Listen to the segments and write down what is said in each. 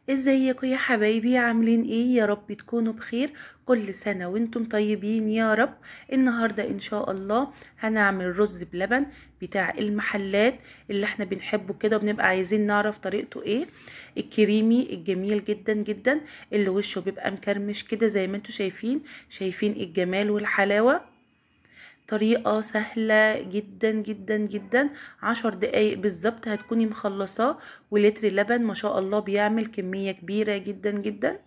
ازيكم يا حبايبي؟ عاملين ايه؟ يا رب تكونوا بخير. كل سنة وانتم طيبين يا رب. النهاردة ان شاء الله هنعمل رز بلبن بتاع المحلات اللي احنا بنحبه كده وبنبقى عايزين نعرف طريقته ايه، الكريمي الجميل جدا جدا اللي وشه بيبقى مكرمش كده زي ما انتم شايفين الجمال والحلاوة. طريقة سهلة جدا جدا جدا، 10 دقايق بالظبط هتكوني مخلصاه، ولتر لبن ما شاء الله بيعمل كمية كبيرة جدا جدا.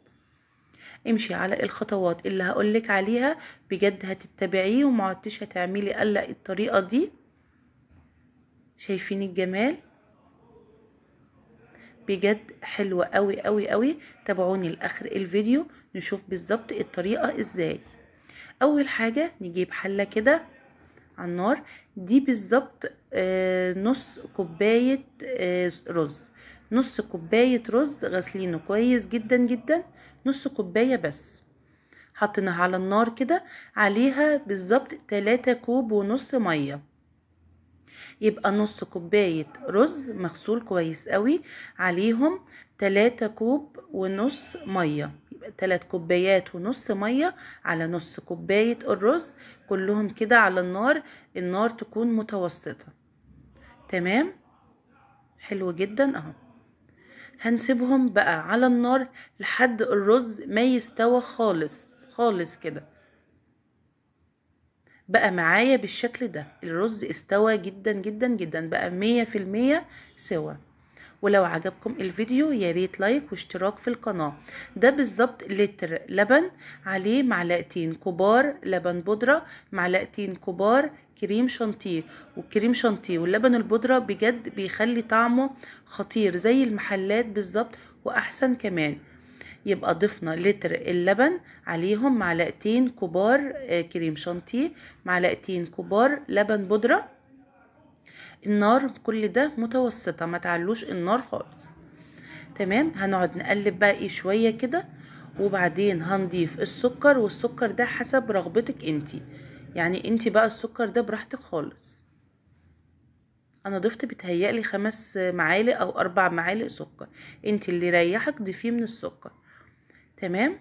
امشي على الخطوات اللي هقولك عليها بجد هتتبعيه وما عدتش هتعملي الا الطريقة دي. شايفين الجمال؟ بجد حلوة قوي قوي قوي. تابعوني لاخر الفيديو نشوف بالظبط الطريقة ازاي. اول حاجة نجيب حلة كده على النار، دي بالظبط نص كوباية رز، نص كوباية رز غسلينه كويس جدا جدا، نص كوباية بس. حطيناها على النار كده، عليها بالظبط 3 كوب ونص مية، يبقى نص كوباية رز مغسول كويس قوي عليهم 3 كوب ونص مية، يبقى 3 كوبايات ونص مية على نص كوباية الرز، كلهم كده على النار، النار تكون متوسطة. تمام، حلو جدا اهو. هنسيبهم بقى على النار لحد الرز ما يستوى خالص خالص كده. بقى معايا بالشكل ده، الرز استوى جدا جدا جدا، بقى 100% سوا. ولو عجبكم الفيديو يا ريت like واشتراك في القناة. ده بالظبط لتر لبن عليه معلقتين كبار لبن بودرة، معلقتين كبار كريم شانتيه، والكريم شانتيه واللبن البودرة بجد بيخلي طعمه خطير زي المحلات بالظبط واحسن كمان. يبقى ضفنا لتر اللبن عليهم معلقتين كبار كريم شانتيه، معلقتين كبار لبن بودرة. النار كل ده متوسطة، ما تعلوش النار خالص. تمام، هنقعد نقلب بقى ايه شوية كده، وبعدين هنضيف السكر، والسكر ده حسب رغبتك انتي، يعني انتي بقى السكر ده براحتك خالص. انا ضفت بتهيألي 5 معالق او 4 معالق سكر، انتي اللي ريحك ضيفيه من السكر. تمام،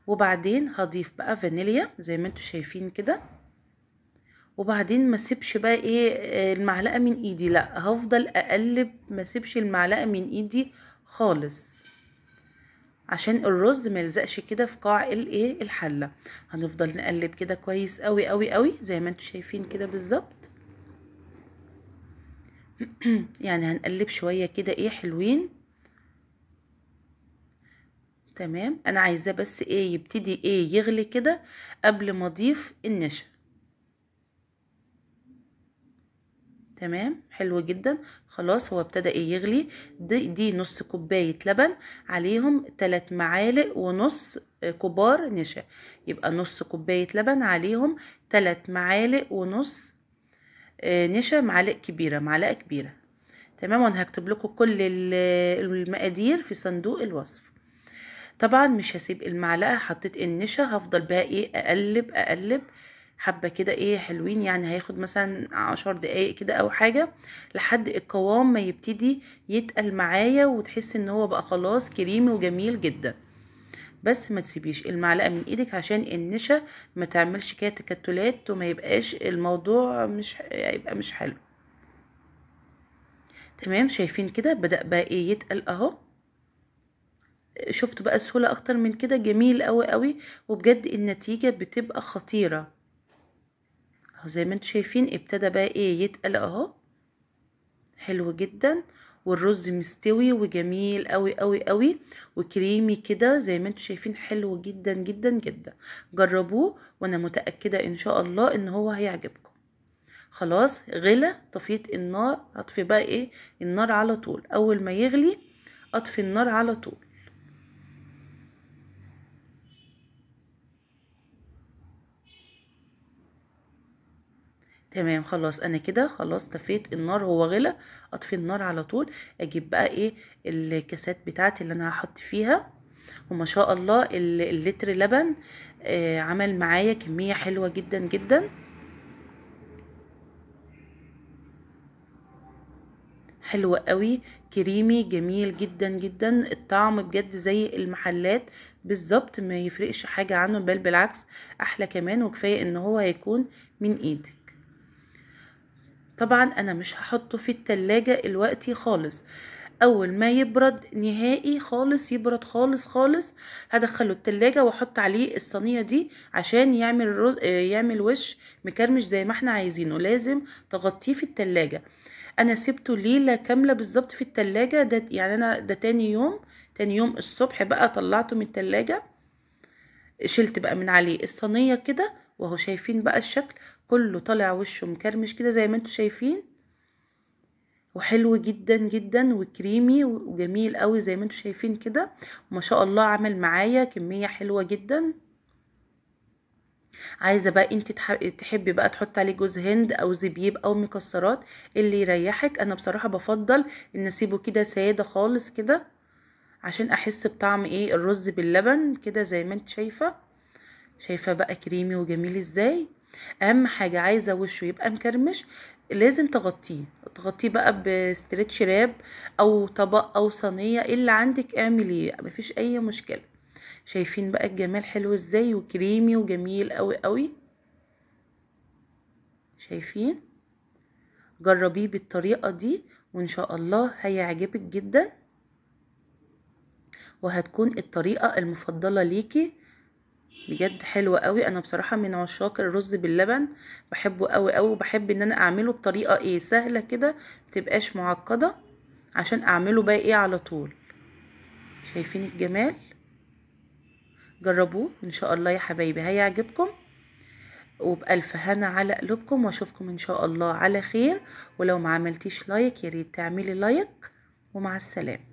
وبعدين هضيف بقى فانيليا زي ما انتوا شايفين كده. وبعدين ما سيبش بقى ايه المعلقة من ايدي، لا هفضل اقلب، ما سيبش المعلقة من ايدي خالص عشان الرز ما يلزقش كده في قاع الايه الحلة. هنفضل نقلب كده كويس قوي قوي قوي زي ما انتوا شايفين كده بالظبط. يعني هنقلب شوية كده ايه حلوين. تمام، انا عايزاه بس ايه يبتدي ايه يغلي كده قبل ما اضيف النشا. تمام، حلو جدا. خلاص هو ابتدى ايه يغلي. دي نص كوباية لبن عليهم 3 معالق ونص كبار نشا، يبقى نص كوباية لبن عليهم 3 معالق ونص نشا، معالق كبيرة، معلقه كبيرة. تمام، وانا هكتب لكم كل المقادير في صندوق الوصف. طبعا مش هسيب المعلقة، حطيت النشا هفضل بقى ايه اقلب اقلب حبه كده ايه حلوين، يعني هياخد مثلا 10 دقايق كده او حاجة لحد القوام ما يبتدي يتقل معايا وتحس ان هو بقى خلاص كريمي وجميل جدا. بس ما تسيبيش المعلقة من ايدك عشان النشا ما تعملش كده تكتلات وما يبقاش الموضوع مش يبقى مش حلو. تمام، شايفين كده بدأ بقى ايه يتقل اهو. شفتوا بقى سهولة اكتر من كده؟ جميل قوي قوي، وبجد النتيجة بتبقى خطيرة اهو زي ما انتوا شايفين. ابتدى بقى ايه يتقل اهو، حلو جدا، والرز مستوي وجميل قوي قوي قوي وكريمي كده زي ما انتوا شايفين، حلو جدا جدا جدا. جربوه وانا متأكدة ان شاء الله ان هو هيعجبكم. خلاص غلى، طفيت النار، اطفي بقى ايه النار على طول، اول ما يغلي اطفي النار على طول. تمام، خلاص انا كده خلاص طفيت النار، هو غلى اطفي النار على طول. اجيب بقى ايه الكاسات بتاعتي اللي انا هحط فيها، وما شاء الله اللتر لبن عمل معايا كمية حلوة جدا جدا. حلو قوي، كريمي، جميل جدا جدا. الطعم بجد زي المحلات بالظبط، ما يفرقش حاجة عنه، بل بالعكس احلى كمان. وكفاية ان هو هيكون من ايدك. طبعا انا مش هحطه في التلاجة دلوقتي خالص، اول ما يبرد نهائي خالص، يبرد خالص خالص، هدخله التلاجة واحط عليه الصينية دي عشان يعمل وش مكرمش زي ما احنا عايزينه. لازم تغطيه في التلاجة. انا سبته ليلة كاملة بالظبط في التلاجة، ده يعني انا ده تاني يوم الصبح بقى طلعته من التلاجة، شلت بقى من عليه الصينية كده، وهو شايفين بقى الشكل كله طالع وشه مكرمش كده زي ما انتوا شايفين، وحلو جدا جدا وكريمي وجميل قوي زي ما انتوا شايفين كده. وما شاء الله عمل معايا كمية حلوة جدا. عايزة بقى انت تحبي بقى تحط عليه جوز هند او زبيب او مكسرات، اللي يريحك. انا بصراحة بفضل ان اسيبه كده سادة خالص كده عشان احس بطعم ايه الرز باللبن كده زي ما انت شايفة. شايفة بقى كريمي وجميل ازاي. اهم حاجة عايزة وشه يبقى مكرمش، لازم تغطيه بقى ب stretch wrap او طبق او صينية، اللي عندك اعمليه، مفيش اي مشكلة. شايفين بقى الجمال حلو ازاي وكريمي وجميل قوي قوي. شايفين؟ جربيه بالطريقة دي وان شاء الله هيعجبك جدا، وهتكون الطريقة المفضلة ليكي. بجد حلوة قوي. انا بصراحة من عشاق الرز باللبن، بحبه قوي قوي، وبحب ان انا اعمله بطريقة ايه سهلة كده، متبقاش معقدة، عشان اعمله بقى ايه على طول. شايفين الجمال؟ جربوه ان شاء الله يا حبايبي هيعجبكم، وبألف هنا على قلوبكم، واشوفكم ان شاء الله على خير. ولو ما عملتيش like يا ريت تعملي like، ومع السلامة.